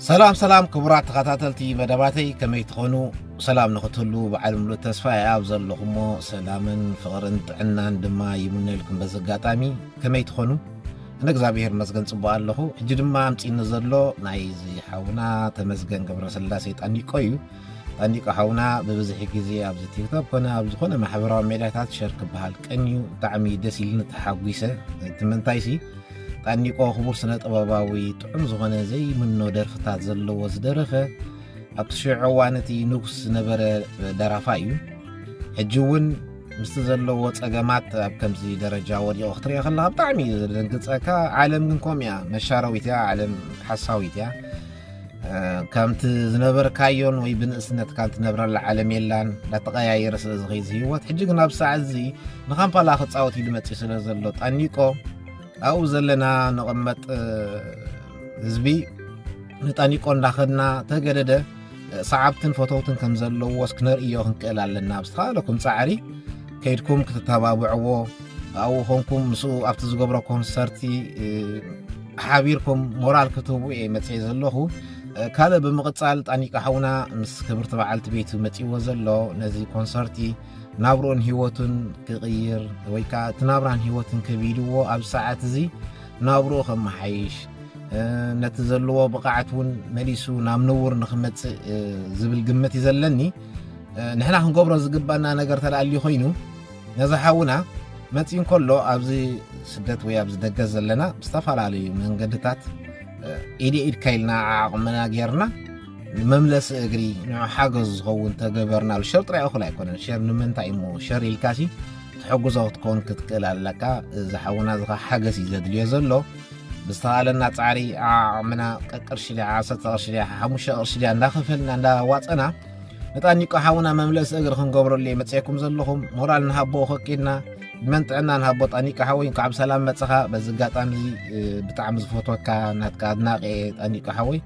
ሰላም ሰላም ክቡራት ተኸታተልቲ መደባተይ፣ ከመይ ትኾኑ? ሰላም ንኽትህሉ ብዓል ምሉእ ተስፋ እየ። ኣብ ዘለኹሞ ሰላምን ፍቕርን ጥዕናን ድማ ይምነልኩም። በዚ ኣጋጣሚ ከመይ ትኾኑ? ኣነ እግዚኣብሔር ይመስገን ጽቡቕ ኣለኹ። ሕጂ ድማ ኣምጺእኒ ዘሎ ናይዚ ሓውና ተመስገን ገብረስላሴ ጣኒቆ እዩ። ጣኒቆ ሓውና ብብዝሒ ግዜ ኣብዚ ቲክቶክ ኮነ ኣብ ዝኾነ ማሕበራዊ ሜድያታት ሸር ክበሃል ቀንዩ። ብጣዕሚ ደስ ኢልኒ፣ ተሓጒሰ። እቲ ምንታይሲ ጣኒቆ ክቡር ስነ ጥበባዊ፣ ጥዑም ዝኾነ ዘይምኖ ደርፍታት ዘለዎ ዝደረፈ፣ ኣብቲ ሽዑ እዋን እቲ ንጉስ ዝነበረ ደራፋይ እዩ። ሕጂ እውን ምስቲ ዘለዎ ጸገማት ኣብ ከምዚ ደረጃ ወዲቑ ክትሪኦ ከለኻ ብጣዕሚ እዩ ዘደንግጸካ። ዓለም ግን ከምኡ እያ፣ መሻረዊት እያ፣ ዓለም ሓሳዊት እያ። እ፣ ከምቲ ዝነበርካዮን ወይ ብንእስነትካ ትነብረላ ዓለም የላን፣ እንዳተቐያየረ ስለ ዝኸይድ ህይወት። ሕጂ ግን ኣብ ሰዓት እዚ ንካምፓላ ክጻወት ኢሉ መጺኡ ስለ ዘሎ ጣኒቆ ኣብኡ ዘለና ንቕመጥ፣ እ፣ ህዝቢ ንጣኒቆ እንዳኸድና ተገደደ፣ እ፣ ሰዓብትን ፈተውትን ከም ዘለዎስ ክነርእዮ ክንክእል ኣለና። ኣብ ዝተኻለኩም ጻዕሪ ከይድኩም ክትተባብዕዎ፣ ኣብኡ ኾንኩም ምስኡ ኣብቲ ዝገብሮ ኮንሰርት፣ እ፣ ሓቢርኩም ሞራል ክትህቡ እየ መጽየ ዘለኹ። እ፣ ካልእ ብምቕጻል ጣኒቆ ሓውና ምስ ክብርቲ በዓልቲ ቤቱ መጺዎ ዘሎ ነዚ ኮንሰርት ናብርኡን ህይወቱን ክቕይር ወይ ከኣ እቲ ናብራን ህይወትን ከቢድዎ ኣብ ሰዓት እዚ ናብርኡ ከመሓይሽ፣ እ፣ ነቲ ዘለዎ ብቕዓት እውን መሊሱ ናብ ንቡር ንኽመጽእ፣ እ፣ ዝብል ግምት እዩ ዘለኒ። እ፣ ንሕና ክንገብሮ ዝግባና ነገር ተላልዩ ኮይኑ፣ ነዚ ሓውና መጺኡ እንከሎ ኣብዚ ስደት ወይ ኣብዚ ደገ ዘለና ብዝተፈላለዩ መንገድታት፣ እ፣ ኢደ ኢድካ ኢልና ዓቕምና ጌርና መምለሲ እግሪ ንዑ ሓገዝ ዝኸውን ተገበርናሉ። ሸር ጥራይ እኹል ኣይኮነን። ሸር ንምንታይ እሞ? ሸር ኢልካሲ ትሕግዞ ክትከውን ክትክእል ኣለካ። እዚ ሓውና እዚ ኸዓ ሓገዝ እዩ ዘድልዮ ዘሎ። ብዝተኻለና ጻዕሪ ዓቕምና ቀቅርሺ ድያ፣ ዓሰርተ ቅርሺ ድያ፣ ሓሙሽተ ቅርሺ ድያ እንዳኸፈልና እንዳዋጸና ንጣኒቆ ሓውና መምለሲ እግሪ ክንገብረሉ እየ መጽኤኩም ዘለኹም። ሞራል ንሃቦ ከኪድና፣ ዕድመን ጥዕናን ሃቦ ጣኒቆ ሓወይ። እንኳዕ ብሰላም መጽኻ። በዚ ኣጋጣሚ እዚ፣ እ፣ ብጣዕሚ ዝፈትወካ ናትካ ኣድናቂ እየ ጣኒቆ ሓወይ።